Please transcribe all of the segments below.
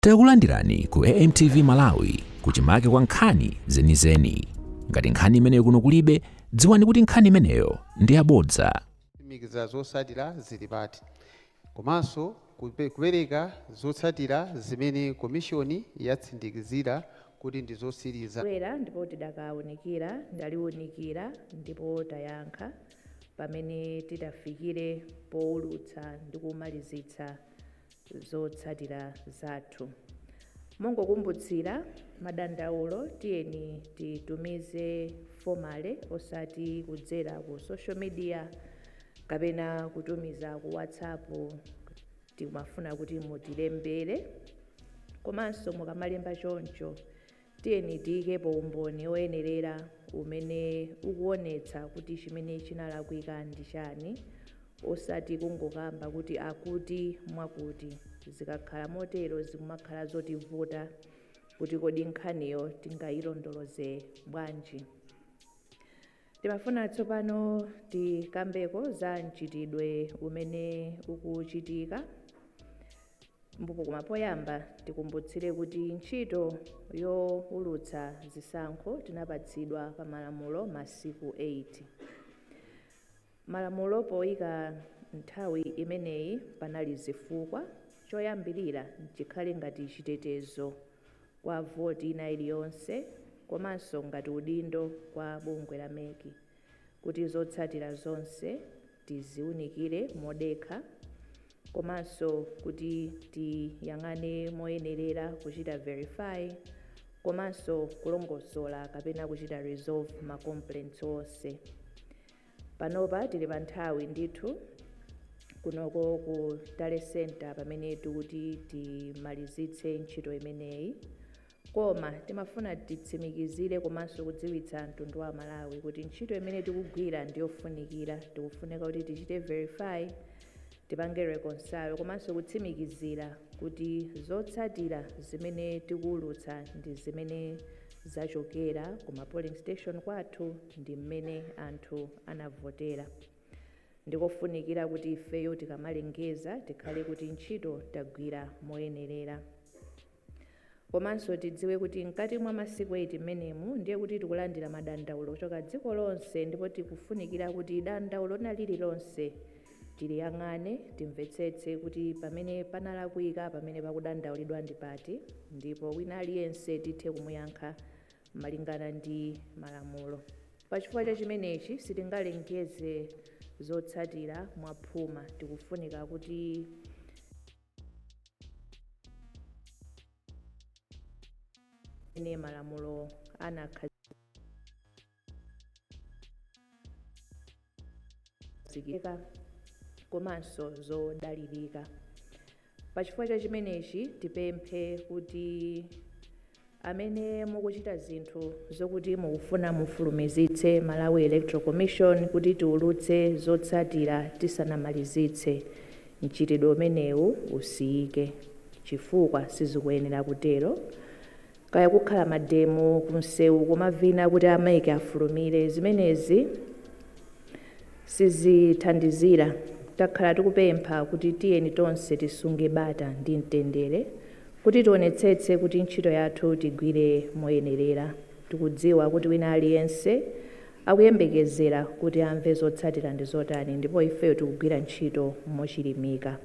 Takulandirani ku AMTV Malawi, kuchimake kwa nkhani zenizeni. Ngati nkhani imeneyo kuno kulibe, dziwani kuti nkhani imeneyo ndi yabodza. Kutsimikiza zotsatira zili pati komanso kupereka zotsatira zimene komishoni yatsindikizira kuti ndi zotsiriza. Bwera ndipo tidakawunikira, ndaliwunikira ndipo tayankha pamene titafikire powulutsa ndi kumalizitsa zotsatira zathu. Mongokumbutsira madandaulo, tiyeni titumize formally, osati kudzera ku social media kapena kutumiza ku WhatsApp. Timafuna kuti mutilembere, komanso mukamalemba choncho tiyeni tiyikepo umboni oyenerera umene ukuonetsa kuti chimene chinalakwika ndi chani, osati kungokamba kuti akuti mwakuti. Zikakhala motero zikumakhala zotivuta kuti kodi nkhaniyo tingayilondoloze bwanji. Timafuna tsopano tikambeko za mchitidwe umene ukuchitika mbupo, koma poyamba tikumbutsire kuti ntchito yowulutsa zisankho tinapatsidwa pa malamulo masiku 8. Malamulo poyika nthawi imeneyi panali zifukwa. Choyambirira, chikhale ngati chitetezo kwa voti ina iliyonse, komanso ngati udindo kwa bungwe la MEC kuti zotsatira zonse tiziwunikire modekha, komanso kuti tiyang'ane moyenerera kuchita verify komanso kulongosola kapena kuchita resolve ma complaints onse. Panopa tili pa nthawi ndithu kunoko ku tally center pamene tikuti timalizitse ntchito imeneyi, koma timafuna titsimikizire komanso kudziwitsa mtundu wa Malawi kuti ntchito imene tikugwira ndiyofunikira. Tikufunika kuti tichite verify, tipange reconcile komanso kutsimikizira kuti zotsatira zimene tikuwulutsa ndi zimene zachokera ku ma polling station kwathu ndi mmene anthu anavotera. Ndikofunikira kuti ifeyo tikamalengeza tikhale kuti ntchito tagwira moyenerera, komanso tidziwe kuti mkati mwa masiku 8 mmenemu ndiye kuti tikulandira madandaulo kuchoka dziko lonse, ndipo tikufunikira kuti dandaulo lina lililonse tiliyang'ane, timvetsetse kuti pamene panalakwika, pamene pakudandaulidwa ndi pati, ndipo wina aliyense tithe kumuyankha malingana ndi malamulo. Pachifukwa cha chimenechi sitingalengeze zotsatira mwaphuma. Tikufunika kuti ene malamulo anakhazikika komanso zodalirika. Pachifukwa cha chimenechi tipemphe kuti amene mukuchita zinthu zokuti mukufuna mufulumizitse Malawi Electoral Commission kuti tiulutse zotsatira tisanamalizitse, mchitidwe umenewu usiyike, chifukwa sizikuyenera kutero. Kaya kukhala ma demo kunsewu kumavina kuti a MEC afulumire, zimenezi sizithandizira. Takhala tikupempha kuti tiyeni tonse tisunge bata ndi mtendere kuti tionetsetse kuti ntchito yathu tigwire moyenerera. Tikudziwa kuti wina aliyense akuyembekezera kuti amve zotsatira ndi zotani, ndipo ifeyo tikugwira ntchito mochilimika.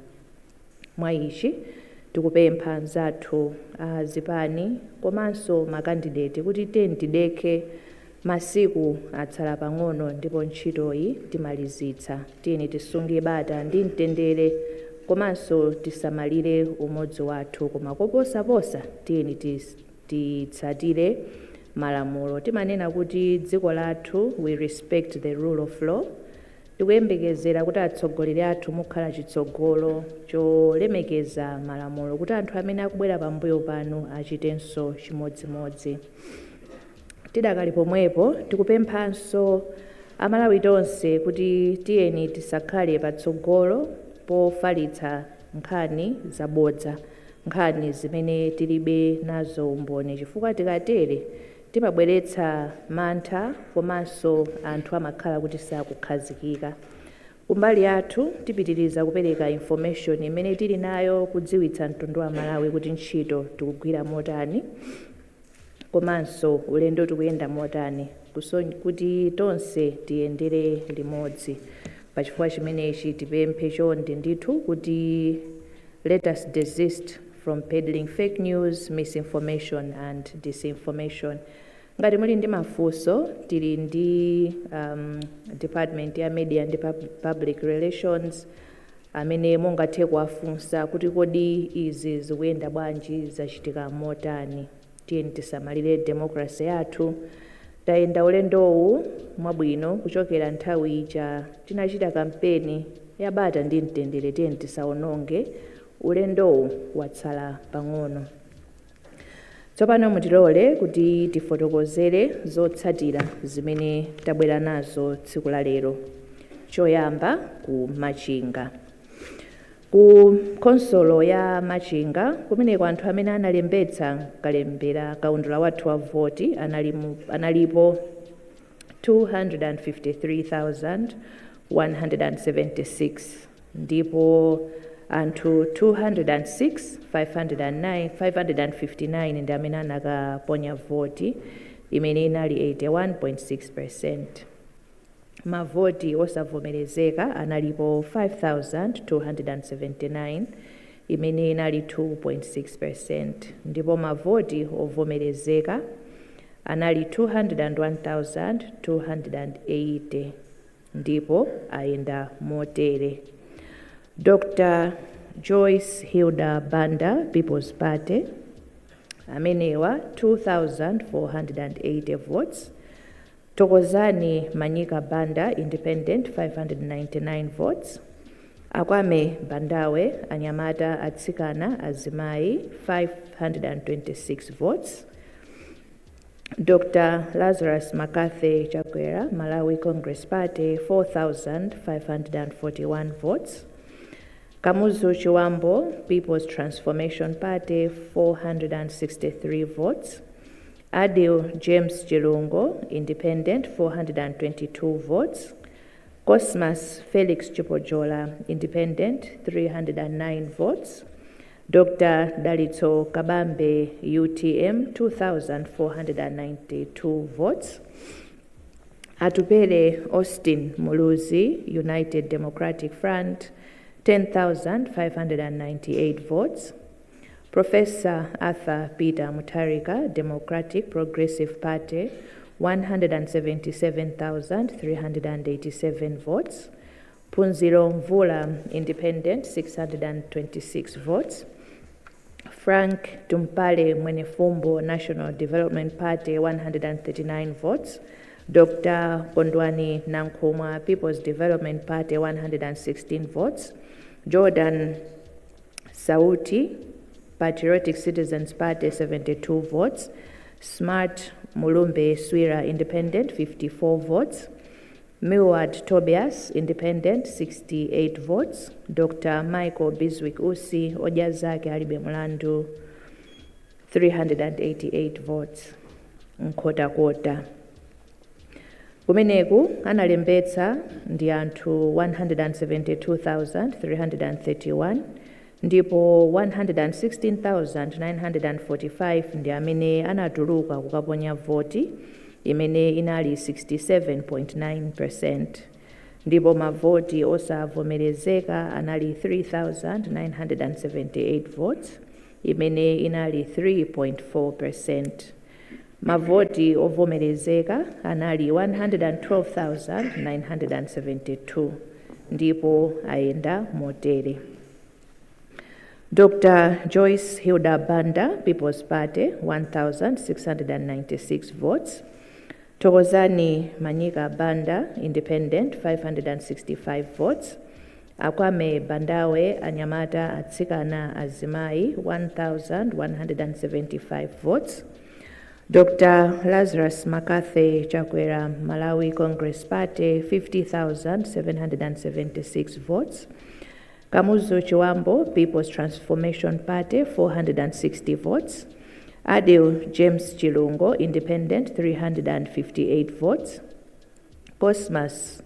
Mwa ichi tikupempha anzathu a zipani komanso makandideti kuti tiyeni tidekhe, masiku atsala pang'ono ndipo ntchitoyi timalizitsa. Tiyeni tisunge bata ndi mtendere komanso tisamalire umodzi wathu, koma koposaposa tiyeni titsatire malamulo. Timanena kuti dziko lathu, we respect the rule of law. Tikuyembekezera kuti atsogoleri athu mukhala chitsogolo cholemekeza malamulo kuti anthu amene akubwera pambuyo panu achitenso chimodzimodzi. Tidakali pomwepo, tikupemphanso Amalawi tonse kuti tiyeni tisakhale patsogolo pofalitsa nkhani zabodza, nkhani zimene tilibe nazo umboni, chifukwa tikatere timabweretsa mantha komanso anthu amakhala kuti sakukhazikika. Kumbali yathu tipitiriza kupereka information imene tili nayo kudziwitsa mtundu wa Malawi kuti ntchito tikugwira motani komanso ulendo tikuyenda motani, kuti tonse tiyendere limodzi. Pachifukwa chimenechi tipemphe chonde ndithu kuti let us desist from peddling fake news, misinformation and disinformation. Ngati muli ndi mafunso, tili ndi department ya media ndi public relations amene mungathe kuwafunsa kuti kodi izi zikuyenda bwanji, zachitika motani. Tiyeni tisamalire democracy yathu. Tayenda ulendowu mwabwino kuchokera nthawi ija tinachita kampeni yabata ndi mtendere. Tiyeni tisawononge ulendowu, watsala pang'ono. Tsopano mutilole kuti tifotokozere zotsatira zimene tabwera nazo tsiku la lero. Choyamba, ku Machinga, ku khonsolo ya Machinga, kumeneko anthu amene analembetsa kalembera kaundula wathu wa voti analipo 253,176, ndipo anthu 206 509 559 ndi amene anakaponya voti, imene inali 81.6%. Mavoti osavomerezeka analipo 5279, imene inali 2.6%, ndipo mavoti ovomerezeka anali 201,280, ndipo ayenda motere: Dr Joyce Hilda Banda, People's Party, amenewa 2480 votes; Thokozani Manyika Banda, Independent, 599 votes; Akwame Bandawe, anyamata, atsikana, azimayi, 526 votes; Dr Lazarus McCarthy Chakwera, Malawi Congress Party, 4541 votes; Kamuzu Chiwambo, People's Transformation Party, 463 votes; Adil James Chilungo, Independent, 422 votes; Cosmas Felix Chipojola, Independent, 309 votes; Dr Dalitso Kabambe, UTM, 2492 votes; Atupele Austin Muluzi, United Democratic Front, 10,598 votes; Professor Arthur Peter Mutharika, Democratic Progressive Party, 177,387 votes; Phunziro Mvula, Independent, 626 votes; Frank Tumpale Mwenefumbo, National Development Party, 139 votes; Dr. Kondwani Nankhumwa, People's Development Party, 116 votes; Jordan Sauti, Patriotic Citizens Party, 72 votes; Smart Mulumbe Swira, Independent, 54 votes; Milward Tobias, Independent, 68 votes; Dr. Michael Bizwick Usi, Odya Zake Alibe Mulandu, 388 votes. Nkhotakota, kumeneku analembetsa ndi anthu 172,331, ndipo 116,945 ndi amene anatuluka kukaponya voti, imene inali 67.9%, ndipo mavoti osavomerezeka anali 3978 votes, imene inali 3.4%. Mavoti ovomerezeka anali 112,972, ndipo ayenda motere: Dr. Joyce Hilda Banda, People's Party, 1,696 votes; Thokozani Manyika Banda, Independent, 565 votes; Akwame Bandawe, anyamata, atsikana, azimayi, 1,175 votes; Dr. Lazarus McCarthy Chakwera, Malawi Congress Party, 50,776 votes; Kamuzu Chiwambo, People's Transformation Party, 460 votes; Adil James Chilungo, Independent, 358 votes; Cosmas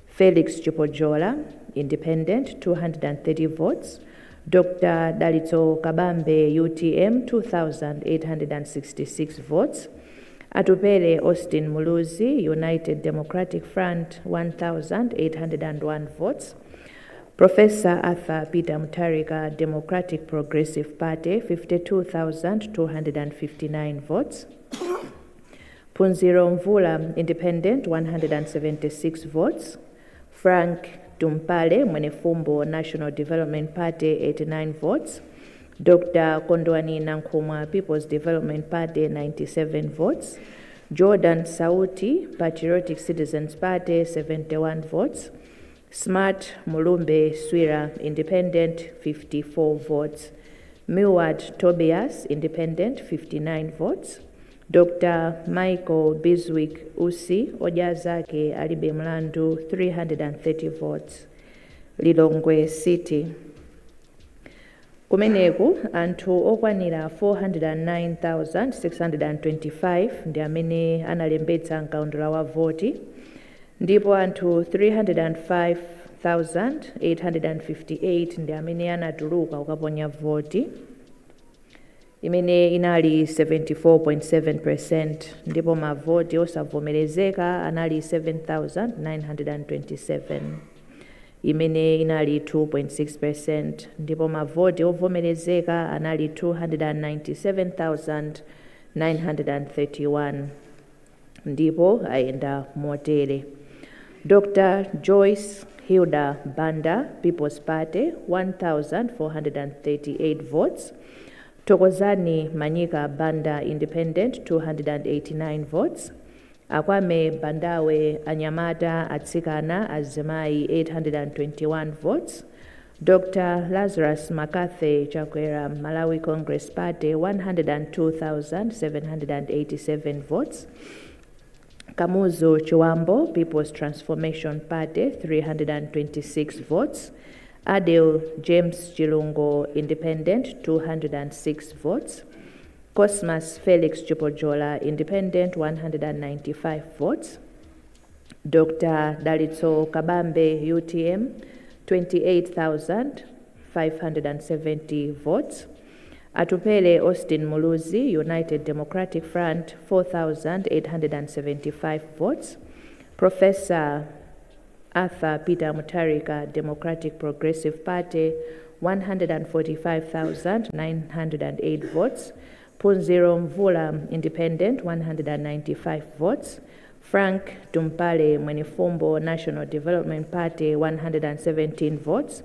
Felix Chipojola, Patriotic Citizens Party, 72 votes; Felix Chipojola, Independent, 230 votes. Dr. Dalitso Kabambe, UTM, 2,866 votes. Atupele Austin Muluzi, United Democratic Front, 1,801 votes. Professor Arthur Peter Mutharika, Democratic Progressive Party, 52,259 votes. Phunziro Mvula, Independent, 176 votes. Frank Tumpale Mwenefumbo, National Development Party, 89 votes. Dr. Kondwani Nankhumwa, People's Development Party, 97 votes. Jordan Sauti, Patriotic Citizens Party, 71 votes. Smart Mulumbe Swira, Independent, 54 votes. Milward Tobias, Independent, 59 votes. Dr. Michael Biswick Usi, Odya Zake Alibe Mlandu, 330 votes. Lilongwe City. Kumeneku anthu okwanira 409,625 ndi amene analembetsa mkaundula wa voti, ndipo anthu 305,858 ndi amene anatuluka kukaponya voti, imene inali 74.7%, ndipo mavoti osavomerezeka anali 7,927, imene inali 2.6%, ndipo mavoti ovomerezeka anali 297,931, ndipo ayenda motere: Dr. Joyce Hilda Banda, People's Party, 1,438 votes. Thokozani Manyika Banda, Independent, 289 votes. Akwame Bandawe Anyamata Atsikana Azimai, 821 votes. Dr. Lazarus McCarthy Chakwera, Malawi Congress Party, 102,787 votes. Kamuzu Chiwambo, People's Transformation Party, 326 votes. Adil James Chilungo, Independent, 206 votes. Cosmas Felix Chipojola, Independent, 195 votes. Dr. Dalitso Kabambe, UTM, 28,570 votes. Atupele Austin Muluzi, United Democratic Front, 4,875 votes. Professor Arthur Peter Mutharika, Democratic Progressive Party, 145,908 votes. Phunziro Mvula, Independent, 195 votes. Frank Tumpale Mwenifumbo, National Development Party, 117 votes.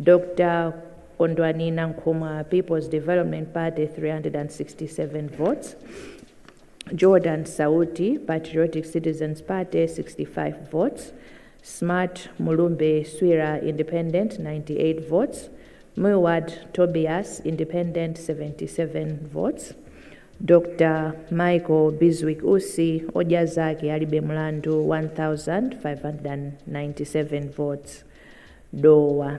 Dr. Kondwani Nankhumwa, People's Development Party, 367 votes. Jordan Sauti, Patriotic Citizens Party, 65 votes. Smart Mulumbe Swira, Independent, 98 votes. Milward Tobias, Independent, 77 votes. Dr. Michael Biswick Usi, Odya Zake Alibe Mlandu, 1,597 votes. Dowa.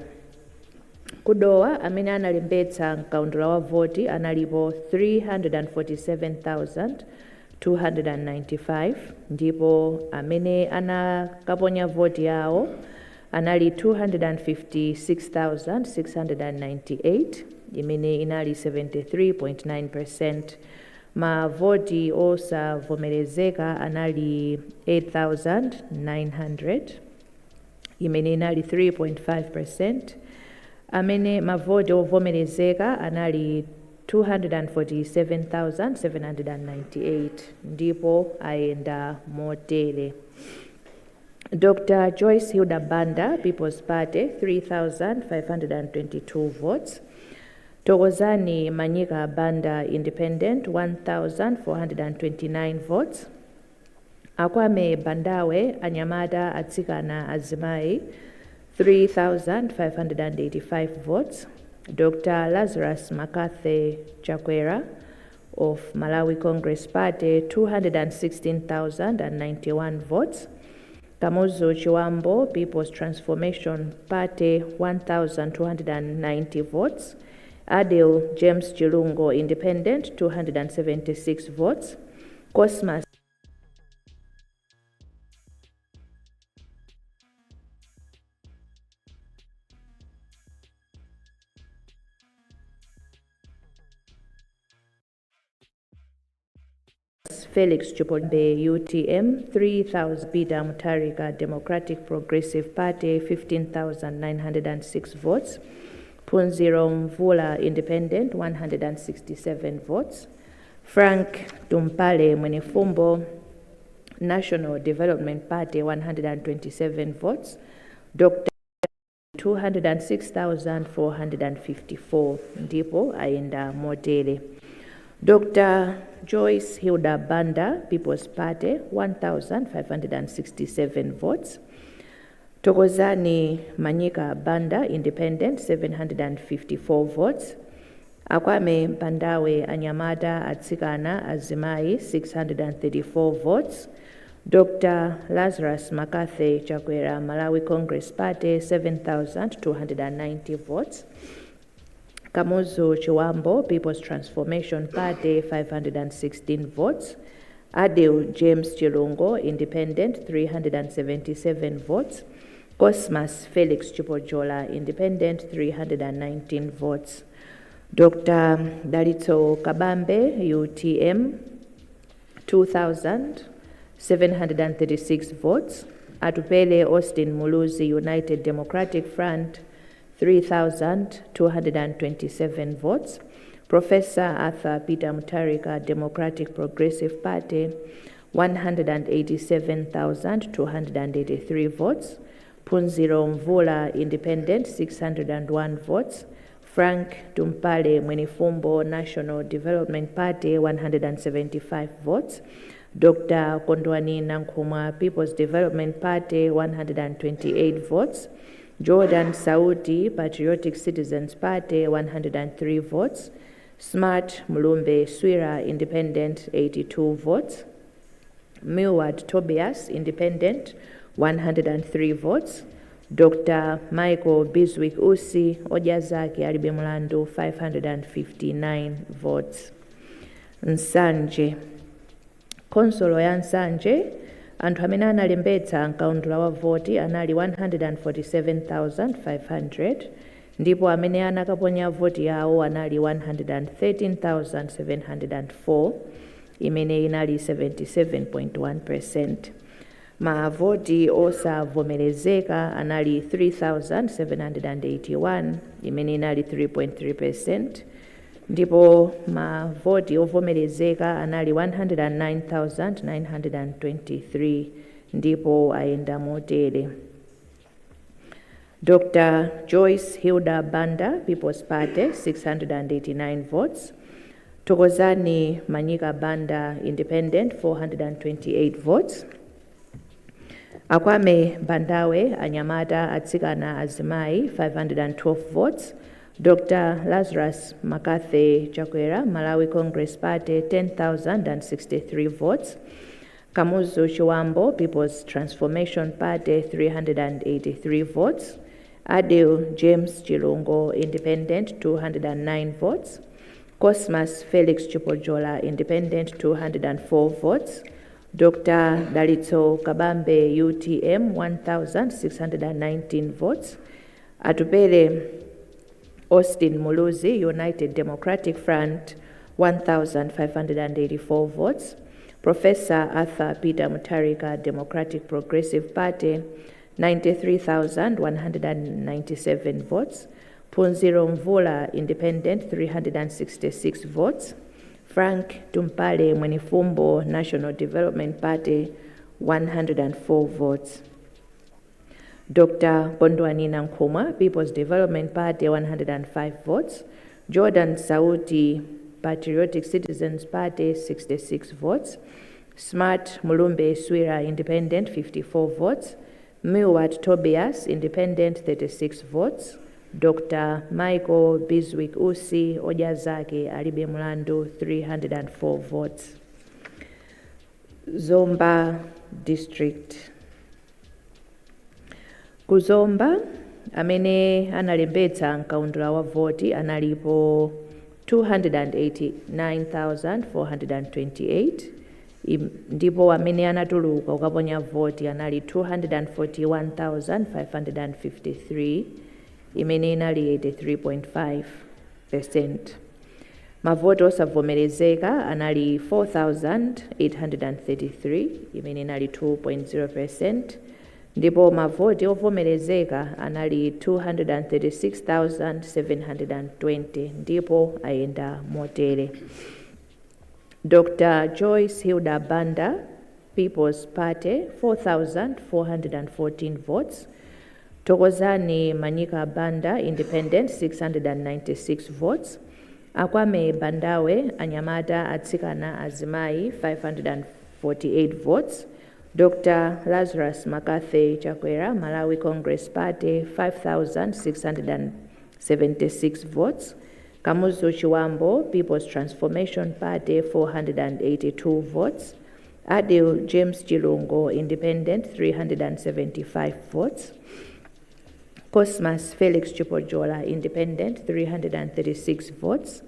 Kudowa amene analembetsa mkaundula wa voti analipo 347,295, ndipo amene anakaponya voti yawo anali 256,698, imene inali 73.9%. Mavoti osavomerezeka anali 8,900, imene inali 3.5%. Amene mavoti ovomerezeka anali 247,798, ndipo ayenda motere: Dr. Joyce Hilda Banda, People's Party, 3,522 votes. Thokozani Manyika Banda, Independent, 1,429 votes. Akwame Bandawe Anyamata Atsikana Azimai, 3,585 votes. Dr. Lazarus McCarthy Chakwera of Malawi Congress Party, 216,091 votes. Kamuzu Chiwambo, People's Transformation Party, 1,290 votes. Adil James Chilungo, Independent, 276 votes. Cosmas Felix Chipombe, UTM, 3,000. Peter Mutharika, Democratic Progressive Party, 15,906 votes. Phunziro Mvula, Independent, 167 votes. Frank Tumpale Mwenifumbo, National Development Party, 127 votes. Dr. 206,454, ndipo ayenda motere: Dr. Joyce Hilda Banda, People's Party, 1,567 votes. Thokozani Manyika Banda, Independent, 754 votes. Akwame Bandawe, Anyamata, Atsikana, Azimayi, 634 votes. Dr. Lazarus McCarthy Chakwera, Malawi Congress Party, 7,290 votes. Kamuzu Chiwambo, People's Transformation Party, 516 votes. Adil James Chilungo, Independent, 377 votes. Cosmas Felix Chipojola, Independent, 319 votes. Dr. Dalitso Kabambe, UTM, 2,736 votes. Atupele Austin Muluzi, United Democratic Front, 3,227 votes. Professor Arthur Peter Mutharika, Democratic Progressive Party, 187,283 votes. Phunziro Mvula, Independent, 601 votes. Frank Tumpale Mwenifumbo, National Development Party, 175 votes. Dr. Kondwani Nankhumwa, People's Development Party, 128 votes. Jordan Sauti, Patriotic Citizens Party, 103 votes. Smart Mulumbe Swira, Independent, 82 votes. Milward Tobias, Independent, 103 votes. Dr. Michael Biswick Usi, Odya Zake Alibe Mulandu, 559 votes. Nsanje, khonsolo ya Nsanje, anthu amene analembetsa mkaundula wa voti anali 147,500, ndipo amene anakaponya voti yawo anali 113,704, imene inali 77.1. Mavoti osavomerezeka anali 3781, imene inali 3.3, ndipo mavoti ovomerezeka anali 109,923, ndipo ayenda motere: Dr. Joyce Hilda Banda, People's Party, 689 votes. Thokozani Manyika Banda, Independent, 428 votes. Akwame Bandawe, Anyamata, Atsikana, Azimayi, 512 votes. Dr. Lazarus McCarthy Chakwera, Malawi Congress Party, 10,063 votes. Kamuzu Chiwambo, People's Transformation Party, 383 votes. Adil James Chilungo, Independent, 209 votes. Cosmas Felix Chipojola, Independent, 204 votes. Dr. Dalitso Kabambe, UTM, 1,619 votes. Atupele Austin Muluzi, United Democratic Front, 1,584 votes. Professor Arthur Peter Mutharika, Democratic Progressive Party, 93,197 votes. Phunziro Mvula, Independent, 366 votes. Frank Tumpale Mwenifumbo, National Development Party, 104 votes. Dr. Kondwani Nankhumwa, People's Development Party, 105 votes. Jordan Sauti, Patriotic Citizens Party, 66 votes. Smart Mulumbe Swira, Independent, 54 votes. Milward Tobias, Independent, 36 votes. Dr. Michael Biswick Usi, Odya Zake Alibe Mulandu, 304 votes. Zomba District. Kuzomba, amene analembetsa mkaundula wa voti analipo 289,428, ndipo amene anatuluka kukaponya voti anali 241,553, imene inali 83.5. Mavoti osavomerezeka anali 4833, imene inali 2.0%, ndipo mavoti ovomerezeka anali 236,720, ndipo ayenda motere: Dr. Joyce Hilda Banda, People's Party, 4414 votes. Thokozani Manyika Banda, Independent, 696 votes. Akwame Bandawe, Anyamata, Atsikana, Azimayi, 548 votes. Dr. Lazarus McCarthy Chakwera, Malawi Congress Party, 5,676 votes. Kamuzu Chibambo, People's Transformation Party, 482 votes. Adil James Chilungo, Independent, 375 votes. Cosmas Felix Chipojola, Independent, 336 votes.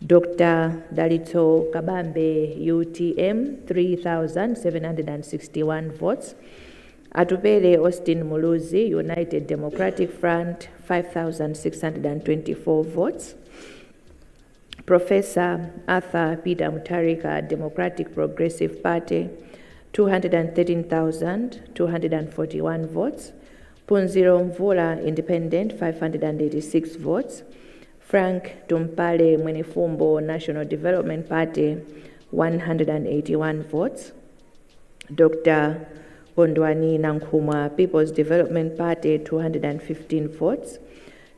Dr. Dalitso Kabambe, UTM, 3,761 votes. Atupele Austin Muluzi, United Democratic Front, 5,624 votes. Professor Arthur Peter Mutharika, Democratic Progressive Party, 213,241 votes. Phunziro Mvula, Independent, 586 votes. Frank Tumpale Mwenifumbo, National Development Party, 181 votes. Dr. Kondwani Nankhumwa, People's Development Party, 215 votes.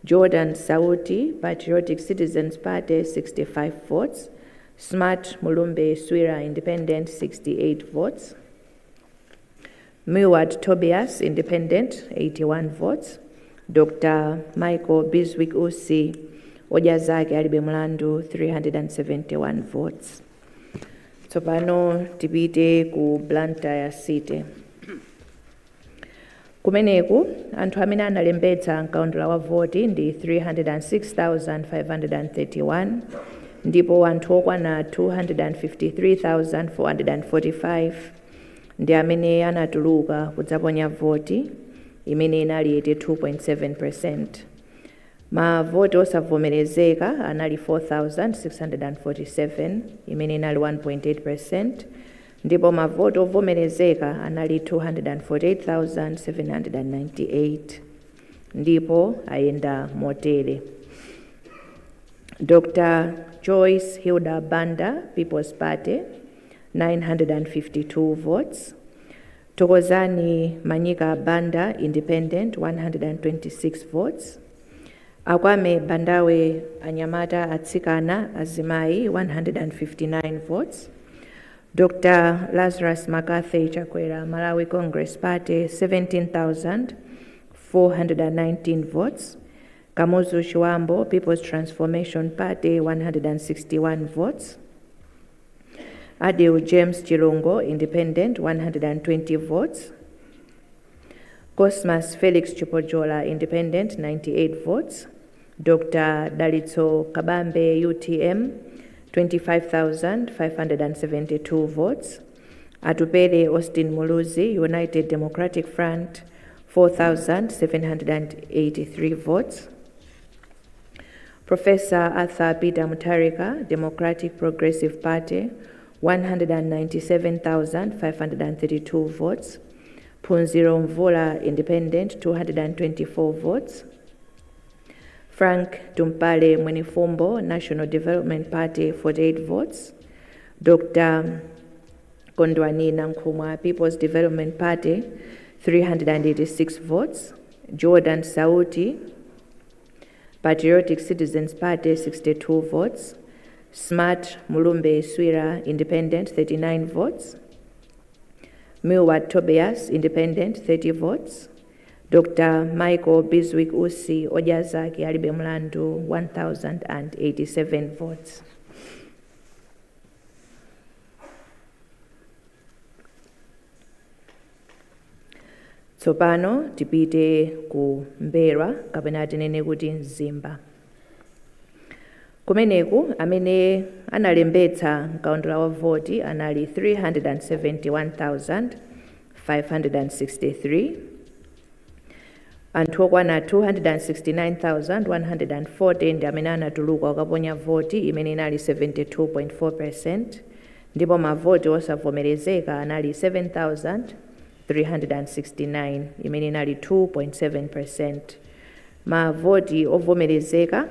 Jordan Sauti, Patriotic Citizens Party, 65 votes. Smart Mulumbe Swira, Independent, 68 votes. Milward Tobias, Independent, 81 votes. Dr. Michael Bizwick Usi, Odya Zake Alibe Mlandu, 371 votes. Tsopano tipite ku Blantyre City. Kumeneku anthu amene analembetsa mkaundula wa voti ndi 306,531, ndipo anthu okwana 253,445 ndi amene anatuluka kudzaponya voti, imene inali 82.7%. Mavoti osavomerezeka anali 4647, imene inali 1.8%, ndipo mavoti ovomerezeka anali 248,798, ndipo ayenda motere: Dr. Joyce Hilda Banda, People's Party, 952 votes. Thokozani Manyika Banda, Independent, 126 votes. Akwame Bandawe, Anyamata, Atsikana, Azimayi, 159 votes. Dr. Lazarus McCarthy Chakwera, Malawi Congress Party, 17,419 votes. Kamuzu Chibambo, People's Transformation Party, 161 votes. Adil James Chilungo, Independent, 120 votes. Cosmas Felix Chipojola, Independent, 98 votes. Dr. Dalitso Kabambe, UTM, 25,572 votes. Atupele Austin Muluzi, United Democratic Front, 4,783 votes. Professor Arthur Peter Mutharika, Democratic Progressive Party, 197,532 votes. Phunziro Mvula, Independent, 224 votes. Frank Tumpale Mwenifumbo, National Development Party, 48 votes. Dr. Kondwani Nankhumwa, People's Development Party, 386 votes. Jordan Sauti, Patriotic Citizens Party, 62 votes. Smart Mulumbe Swira, Independent, 39 votes. Milward Tobias, Independent, 30 votes. Dr. Michael Bizwick Usi, Odya Zake Alibe Mlandu, 1087 votes. Tsopano tipite ku M'mbelwa, kapena tinene kuti Mzimba. Kumeneku amene analembetsa mkaundula wa voti anali 371,563. Anthu okwana 269,140 ndi amene anatuluka kukaponya voti, imene inali 72.4%, ndipo mavoti osavomerezeka anali 7,369, imene inali 2.7%. Mavoti ovomerezeka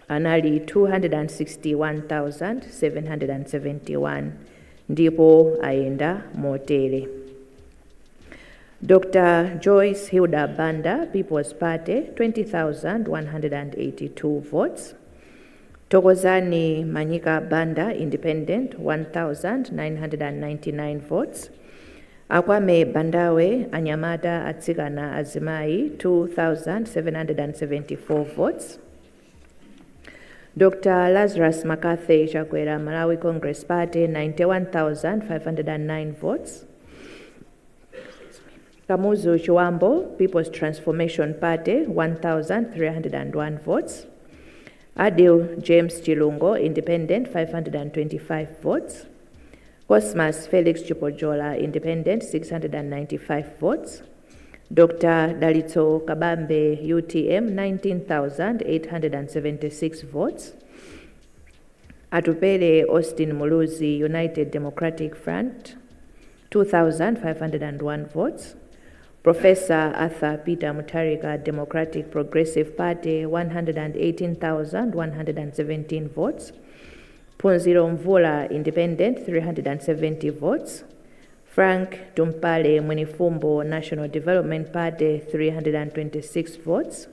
anali 261,771, ndipo ayenda motere: Dr. Joyce Hilda Banda, People's Party, 20,182 votes. Thokozani Manyika Banda, Independent, 1,999 votes. Akwame Bandawe, Anyamata, Atsikana, Azimayi, 2,774 votes. Dr. Lazarus McCarthy Chakwera, Malawi Congress Party, 91,509 votes. Kamuzu Chibambo, People's Transformation Party, 1,301 votes. Adil James Chilungo, Independent, 525 votes. Cosmas Felix Chipojola, Independent, 695 votes. Dr. Dalitso Kabambe, UTM, 19,876 votes. Atupele Austin Muluzi, United Democratic Front, 2,501 votes. Professor Arthur Peter Mutharika, Democratic Progressive Party, 118,117 votes. Phunziro Mvula, Independent, 370 votes. Frank Tumpale Mwenifumbo, National Development Party, 326 votes.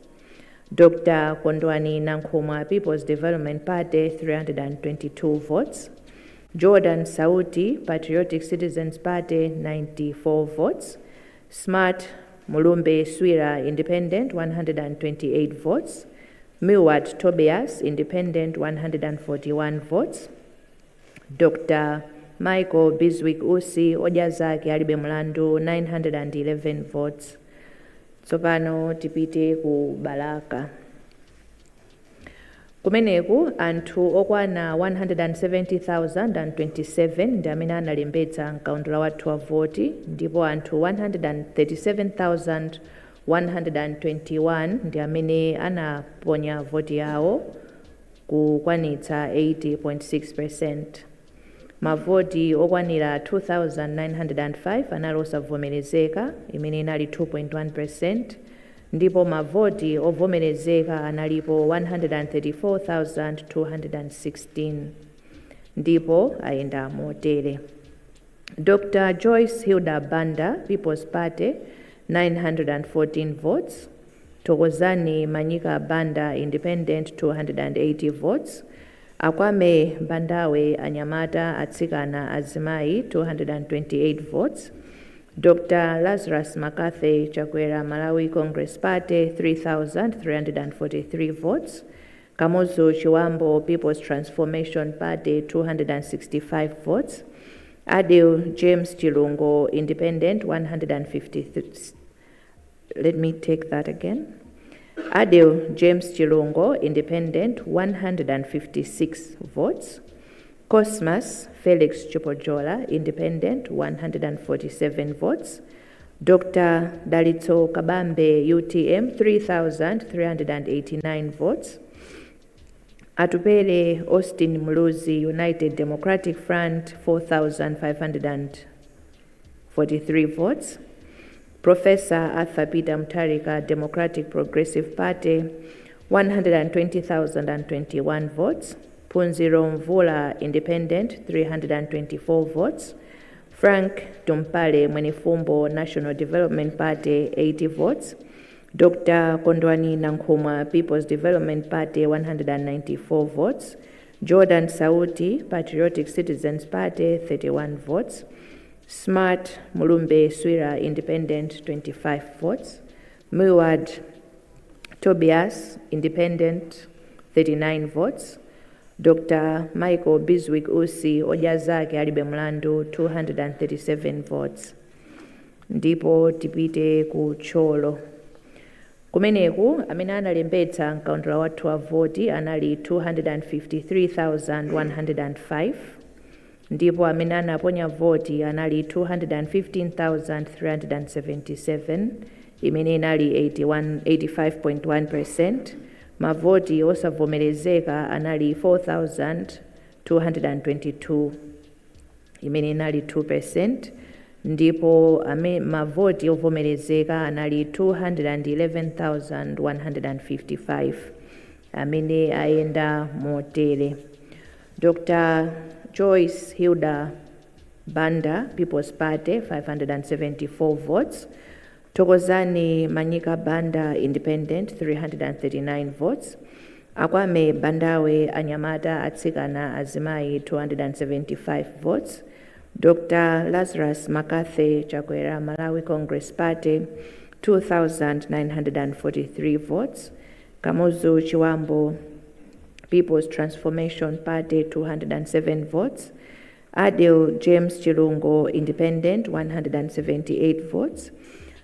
Dr. Kondwani Nankhumwa, People's Development Party, 322 votes. Jordan Sauti, Patriotic Citizens Party, 94 votes. Smart Mulumbe Swira, Independent, 128 votes. Milward Tobias, Independent, 141 votes. Dr. Michael Bizwick Usi, Odya Zake Alibe Mlandu, 911 votes. Tsopano tipite ku Balaka. Kumeneku anthu okwana 170,027 ndi amene analembetsa mkaundula wathu wa voti, ndipo anthu 137,121 ndi amene anaponya voti yawo, kukwanitsa 80.6%. Mavoti okwanira 2905 anali osavomerezeka, imene inali 2.1%, ndipo mavoti ovomerezeka analipo 134,216, ndipo ayenda motere: Dr. Joyce Hilda Banda, People's Party, 914 votes. Thokozani Manyika Banda, Independent, 280 votes. Akwame Bandawe, Anyamata, Atsikana, Azimayi, 228 votes. Dr. Lazarus McCarthy Chakwera, Malawi Congress Party, 3,343 votes. Kamuzu Chibambo, People's Transformation Party, 265 votes. Adil James Chilungo, Independent, 153. Let me take that again. Adil James Chilungo, Independent, 156 votes. Cosmas Felix Chipojola, Independent, 147 votes. Dr. Dalitso Kabambe, UTM, 3,389 votes. Atupele Austin Muluzi, United Democratic Front, 4,543 votes. Professor Arthur Peter Mutharika, Democratic Progressive Party, 120,021 votes. Phunziro Mvula, Independent, 324 votes. Frank Tumpale Mwenifumbo, National Development Party, 80 votes. Dr. Kondwani Nankhumwa, People's Development Party, 194 votes. Jordan Sauti, Patriotic Citizens Party, 31 votes. Smart Mulumbe Swira, Independent, 25 votes. Milward Tobias, Independent, 39 votes. Dr. Michael Bizwick Usi, Odya Zake Alibe Mlandu, 237 votes. Ndipo tipite ku Thyolo. Kumeneku amene analembetsa mkaundula wathu wa voti anali 253,105, ndipo amene anaponya voti anali 215,377. imene inali 81 85.1%. Mavoti osavomerezeka anali 4222, imene inali 2%, ndipo mavoti ovomerezeka anali 211,155, amene ayenda motere: Dr Joyce Hilda Banda, People's Party, 574 votes; Thokozani Manyika Banda, Independent, 339 votes; Akwame Bandawe, Anyamata, Atsikana, Azimayi, 275 votes; Dr Lazarus McCarthy Chakwera, Malawi Congress Party, 2943 votes; Kamuzu Chibambo, People's Transformation Party, 207 votes; Adil James Chilungo, Independent, 178 votes;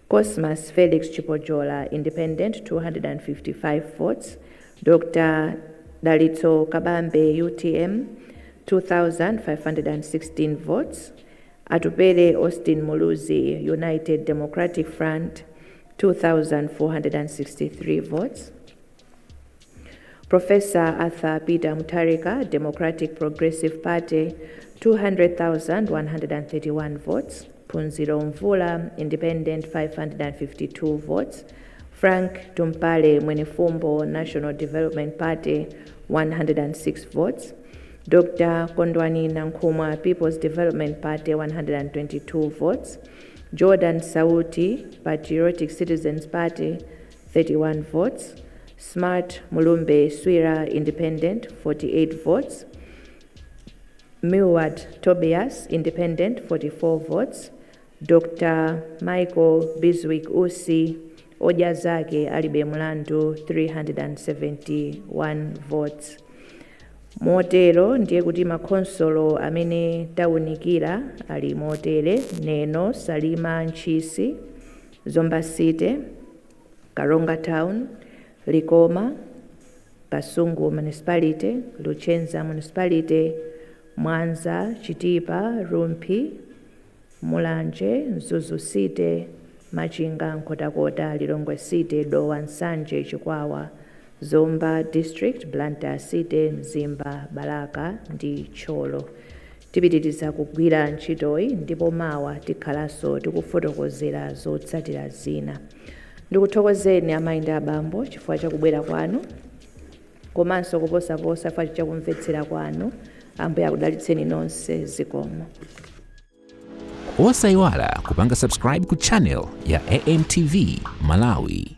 Cosmas Felix Chipojola, Independent, 255 votes; Dr Dalitso Kabambe, UTM, 2516 votes; Atupele Austin Muluzi, United Democratic Front, 2463 votes; Professor Arthur Peter Mutharika, Democratic Progressive Party, 200,131 votes; Phunziro Mvula, Independent, 552 votes; Frank Tumpale Mwenifumbo, National Development Party, 106 votes; Dr. Kondwani Nankhumwa, People's Development Party, 122 votes; Jordan Sauti, Patriotic Citizens Party, 31 votes; Smart Mulumbe Swira, Independent, 48 votes; Milward Tobias, Independent, 44 votes; Dr. Michael Bizwick Usi, Odya Zake Alibe Mlandu, 371 votes. Motero ndiye kuti makhonsolo amene tawunikira ali motere: Neno, Salima, Ntchisi, Zomba City, Karonga Town, Likoma, Kasungu Municipality, Luchenza Municipality, Mwanza, Chitipa, Rumphi, Mulanje, Mzuzu City, Machinga, Nkhotakota, Lilongwe City, Dowa, Nsanje, Chikwawa, Zomba District, Blantyre City, Mzimba, Balaka ndi Thyolo. Tipitiriza kugwira ntchitoyi ndipo mawa tikhalanso tikufotokozera zotsatira zina. Ndikuthokozeni, amayi ndi abambo, chifukwa chakubwera kwanu, komanso kuposaposa chifukwa chakumvetsera kwanu. Ambuye akudalitseni nonse. Zikomo. Osayiwala kupanga subscribe ku channel ya AMTV Malawi.